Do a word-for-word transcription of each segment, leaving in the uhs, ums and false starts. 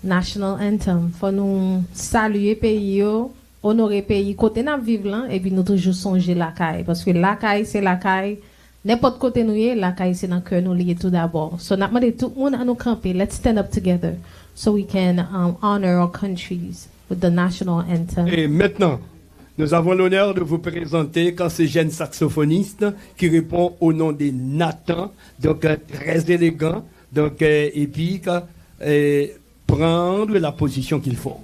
National Anthem. Fò nou salye peyi yo, onore peyi kote n ap viv lan, epi nou toujou sonje lakay. Paske lakay se lakay, nenpòt kote nou ye, lakay se nan kè nou li ye tou dabò. So, n ap mande tout moun an nou kanpe. Let's stand up together so we can um, honor our countries with the national anthem. Et maintenant, nous avons l'honneur de vous présenter quand ce jeune saxophoniste qui répond au nom de Nathan, donc euh, très élégant, donc euh, et puis euh, prendre la position qu'il faut.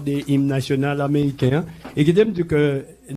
De im nasyonal ameriken an. E kite m di ke